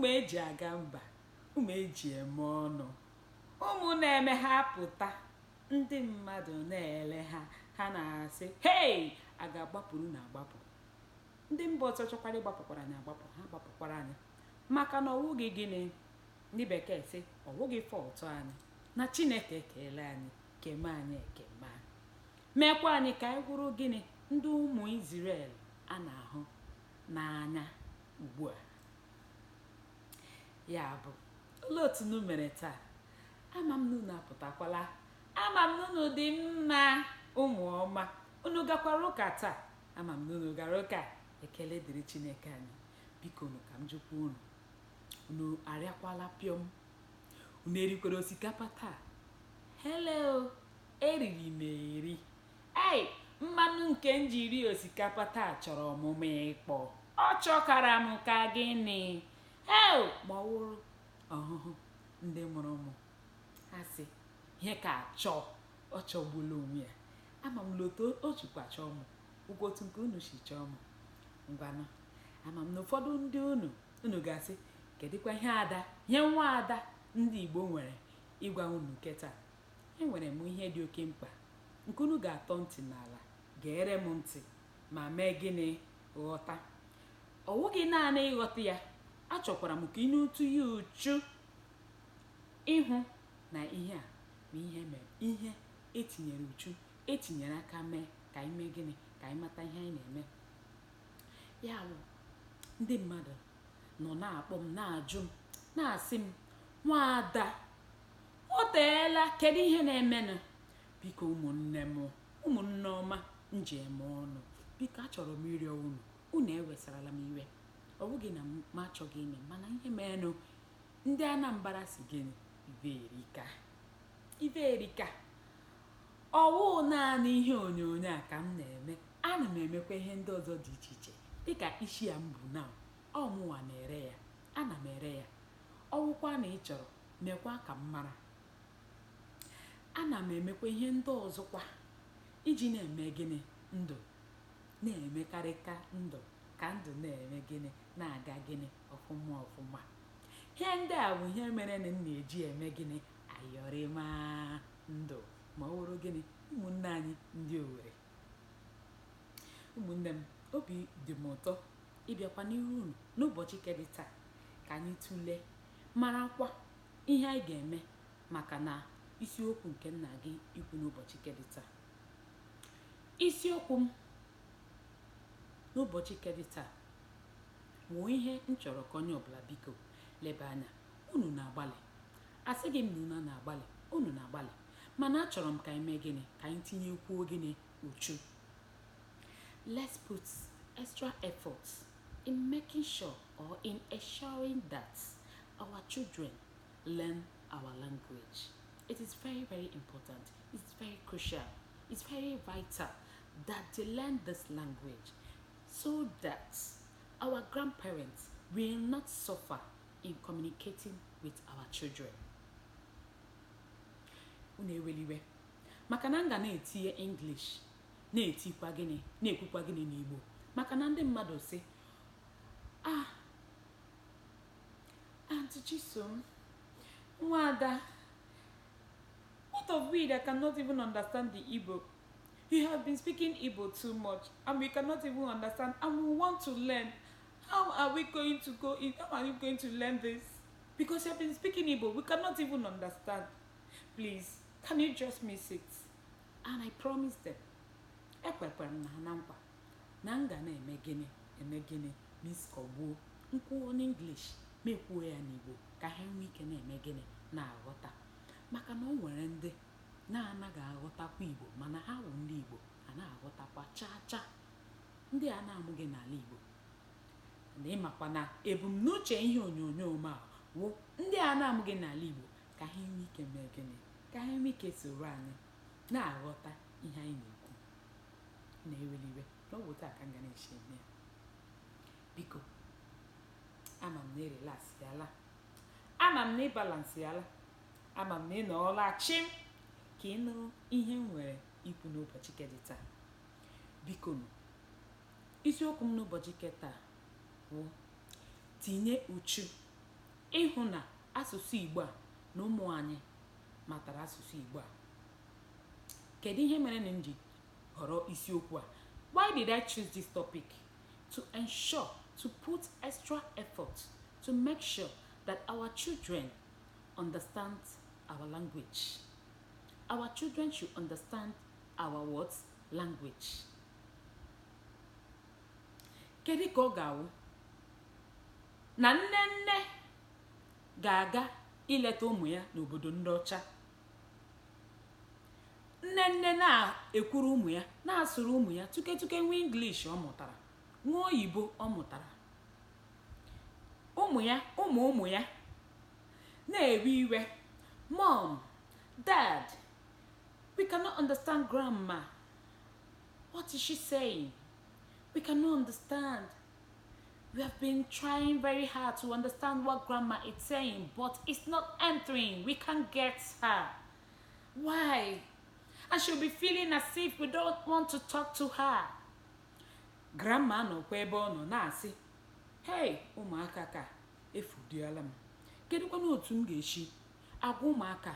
Ụmụ eji aga mba, ụmụ eji eme ọnụ, ụmụ na-eme ha pụta, ndị mmadụ na-ele ha, ha na-asị, "Hei, a ga-agbapụrụ na agbapụ." Ndị mba ọzọ chọkwara ịgbapụkwara anyị agbapụ, ha gbapụkwara anyị, maka na ọwụghị gịnị, ndị bekee sị ọwụghị fault anyị, na Chineke ekele anyị, keme anyị ekema, mekwa anyị ka anyị kwụrụ gịnị, ndị ụmụ Izrel a na-ahụ n'anya ugbu a. Ya bụ, olee otu unu mere taa? Ama m na unu apụtakwala, ama m na unu dị mma. Ụmụ ọma, unu gakwara ụka taa? Ama m na unu gara ụka. Ekele dịrị Chineke anyị. Biko unu, ka m jụkwa unu, unu arịakwala pịọm? Unu erikwara osikapa taa? Hello, eriri m eri. Ei, mmanụ nke m ji rie osikapa taa chọrọ ọmụmụ ịkpọ, ọ chọkara m ka gịnị eo, ma ọ wụrụ ọhụhụ ndị mụrụ ụmụ ha sị ihe ka achọ, ọ chọgbula onwe ya. Ama m loto o chukwa chọọ mụ ụgwọ otu nke unu si chọọ mụ. Ngwanụ, ama m na ụfọdụ ndị unu ga-asị, kedụkwa ihe ada, ihe nwa ada ndị Igbo nwere ịgwa unu nke taa? Enwere m ihe dị oke mkpa nke unu ga-atọ ntị n'ala, gere m ntị ma mee gịnị, ghọta. Ọ wụghị naanị ịghọta ya, achọkwara m ka ị n'otu ya uchu ịhụ na ihe a bụ ihe mere, ihe etinyere uchu, etinyere aka mee ka anyị mee gịnị, ka anyị mata ihe anyị na-eme. Ya bụ, ndị mmadụ nọ na-akpọ m, na-ajụ m, na-asị m, "Nwaada, o teela, kedu ihe na-emenụ?" Biko, ụmụnne m, ụmụnne ọma m ji eme ọnụ, biko, achọrọ m ịrịọ unu, unu ewesarala m iwe. Ọ bụghị na m achọghị ime, mana ihe merenụ, ndị Anambra si gịnị, ibe erika, ibe erika. Ọwụ naanị ihe onyonyo a ka m na-eme, ana m emekwa ihe ndị ọzọ dị iche iche, dịka isi a m bụ na ọ mụnwa na-ere ya, ana m ere ya. Ọwụkwa na ị chọrọ, mekwa ka m mara. Ana m emekwa ihe ndị ọzọkwa iji na-eme gịnị, ndụ na-emekarị ka ndụ, ka ndụ na-eme gịnị, na-aga gịnị, ọfụma ọfụma. Ihe ndị a bụ ihe mere na m na-eji eme gịnị, ayọrịma ndụ, ma ọ bụrụ gịnị, ụmụnne anyị ndị Owerri. Ụmụnne m, obi dị m ụtọ ịbịakwa n'ihu unu n'ụbọchị kedị taa ka anyị tụlee, marakwa ihe anyị ga-eme, maka na isiokwu nke nna gị ikwu n'ụbọchị kedị taa, isiokwu m n'ụbọchị kedị taa wụ ihe m chọrọ ka onye ọbụla biko leba anya. Unu na-agbalị, asịghị m na unu na-agbalị, unu na-agbalị, mana achọrọ m ka anyị mee gịnị, ka anyị tinyekwuo gịnị, uchu. Let's put extra effort in making sure or in ensuring that our children learn our language. It is very, very important. It's very crucial. It's very vital that they learn this language so that our grandparents will not suffer in communicating with our children. Unu eweliwe, maka na m ga na-etinye English, na-etikwa gịnị, na-ekwukwa gịnị n'Igbo, maka na ndị mmadụ sị, "Ah, Aunty Chisom, nwada, what of we that cannot even understand the Igbo? You have been speaking Igbo too much and we cannot even understand and we want to learn. How are we going to go in? How are you going to learn this? Because you have been speaking Igbo, we cannot even understand. Please, can you just mix it?" And I promised them, ekwekwara m na ha na nkwa na m ga na-eme gịnị, eme gịnị, mix kọgbuo nkwuo n'English, mekwuo ya n'Igbo, ka ha nwee ike na-eme gịnị, na-aghọta, maka na o nwere ndị na-anaghị aghọtakwa Igbo, mana ha wụ ndị Igbo, a na-aghọtakwa chaa chaa, ndị a na-amụghị n'ala Igbo. Na ịmakwa na ebumnuche ihe onyonyo m a wụ ndị a na-amụghị n'ala Igbo, ka ha nwee ike mee gịnị, ka ha nwee ike soro anyị na-aghọta ihe anyị na-ekwu. Na-eweliwe na ọ bụ taa ka m ga na-esi eme ya. Biko, ama m na ị relax yala, ama m na ị balance yala, ama m na ị nọọla chim ka ị nụrụ ihe m nwere ikwu n'ụbọchị kedị taa. Biko nụ, isiokwu m n'ụbọchị nke taa wụ tinye uchu. Ịhụ na asụsụ Igbo a na ụmụ anyị matara asụsụ Igbo a. Kedu ihe mere na m ji họrọ isiokwu a? Why did I choose this topic? To ensure, to put extra effort to make sure that our children understand our language. Our children should understand our what? Language. Kedu ka ọ ga-awụ na nne nne ga-aga ileta ụmụ ya n'obodo ndị ọcha, nne nne na-ekwuru ụmụ ya, na-asụrụ ụmụ ya tuketuke nwa English ọ mụtara, nwa oyibo ọ mụtara, ụmụ ya, ụmụ ụmụ ya na-ewe iwe, "Mom, Dad, we cannot understand Grandma. What is she saying? We cannot understand. We have been trying very hard to understand what Grandma is saying, but it's not entering. We can't get her. Why?" And she'll be feeling as if we don't want to talk to her. Grandma nọkwa ebe ọ nọ na-asị, "Hey, ụmụaka ka efudiela m. Kedụkwanụ otu m ga-esi agwa ụmụaka,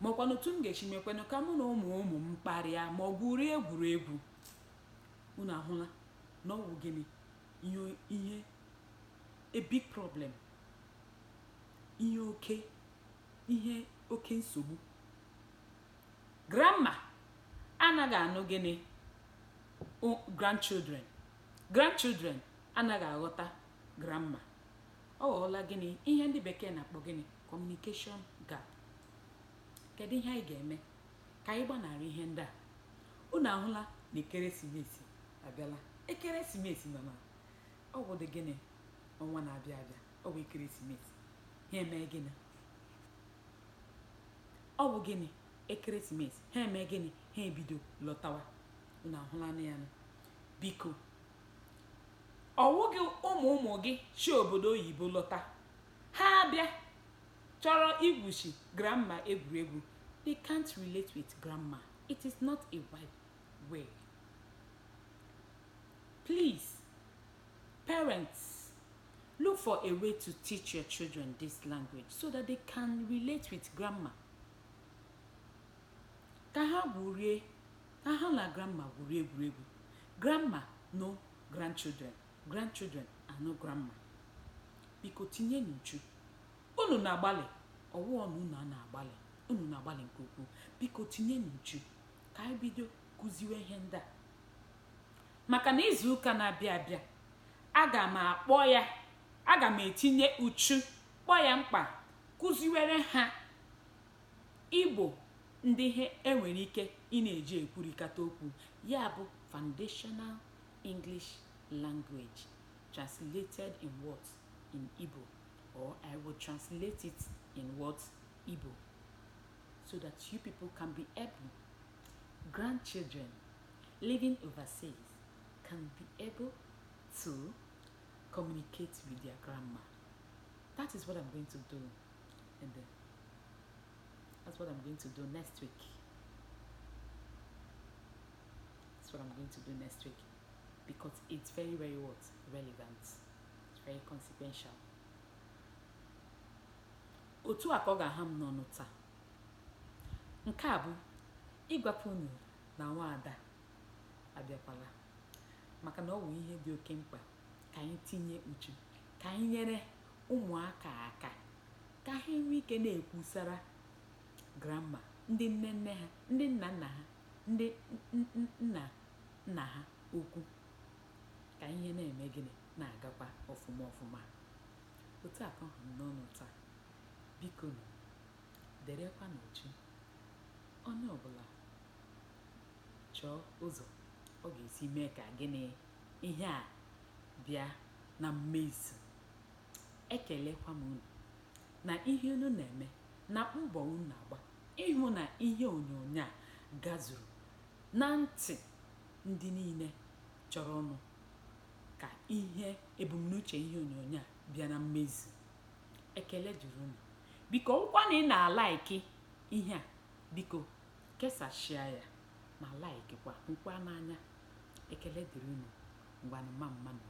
maọkwanụ otu m ga-esi mekwanụ ka mụ na ụmụ ụmụ m kparịa ma ọ gwurie egwuregwu?" Unu ahụla na ọ wụ gịnị? Ihe a big problem, ihe oke nsogbu. Grandma anaghị anụ gịnị? Grandchildren. Grandchildren anaghị aghọta grandma. Ọ ghọọla gịnị? Ihe ndị bekee na-akpọ gịnị? Communication gap. Kedu ihe anyị ga-eme ka anyị gbanarị ihe ndị a? Unu ahụla na ekeresimesi abịala. Ekeresimesi nọ na ọ bụ dị gịnị? Ọnwa na-abịa abịa ọ bụ ekeresimesi. Ha eme gịnị? Ọ bụ gịnị? Ekeresimesi. Ha eme gịnị? Ha ebido lọtawa. Unu ahụla na ya nụ. Biko, ọwụghị ụmụ ụmụ gị si obodo oyibo lọta, ha abịa chọrọ igwuchi grandma egwuregwu, they can't relate with grandma. It is not a right way. Please, parents, look for a way to teach your children this language so that they can relate with grandma, ka ha gwurie, ka ha na grandma gwurie egwuregwu. Grandma no grandchildren, grandchildren anụ grandma. Biko, tinye n'uchu. Unu na-agbalị ọwụọ na unu a na-agbalị, unu na-agbalị nke ukwuu. Biko, tinye n'uchu ka anyị bido kụziwe ihe ndị a, maka na izu ụka na-abịa abịa, aga m akpọ ya, aga m etinye uchu, kpọọ ya mkpa, kụziwere ha Igbo ndị ihe enwere ike ị na-eji ekwurịkata okwu, ya bụ foundational English language translated in what? In Igbo. Or I will translate it in what? Igbo, so that you people can be able, grandchildren living overseas can be able to communicate with their grandma. That is what I'm going to do, and then that's what I'm going to do next week. That's what I'm going to do next week, because it's very, very what? Relevant. It's very consequential. Otu a ka ọ ga-aha m n'ọnụ taa. Nke a bụ ịgwapụ unu na nwaada abịakwala, maka na ọ bụ ihe dị oke mkpa ka anyị tinye uchu, ka anyị nyere ụmụaka aka ka ha nwee ike na-ekwusara grandma, ndị nne nne ha, ndị nna nna ha, ndị nna nna ha okwu, ka ihe na-eme gịnị? Na-agakwa ọfụma ọfụma. Otu a ka ọ hụrụ m n'ọnụ taa. Biko nụ, derekwa n'uchu. Onye ọbụla chọọ ụzọ ọ ga-esi mee ka gịnị? Ihe a bịa na mmezu. Ekelekwa m unu na ihe unu na-eme na mbọ unu na-agba ịhụ na ihe onyonyo a gazuru na ntị ndị niile chọrọ ọnụ ka ihe ebumnuche ihe onyonyo a bịa na mmezu. Ekele dịrị unu. Biko, ọgwụkwa na ị na-alike ihe a, biko kesashia ya ma like kwa, hụkwa n'anya. Ekele dịrị unu. Ngwanụ, mma mmanụ.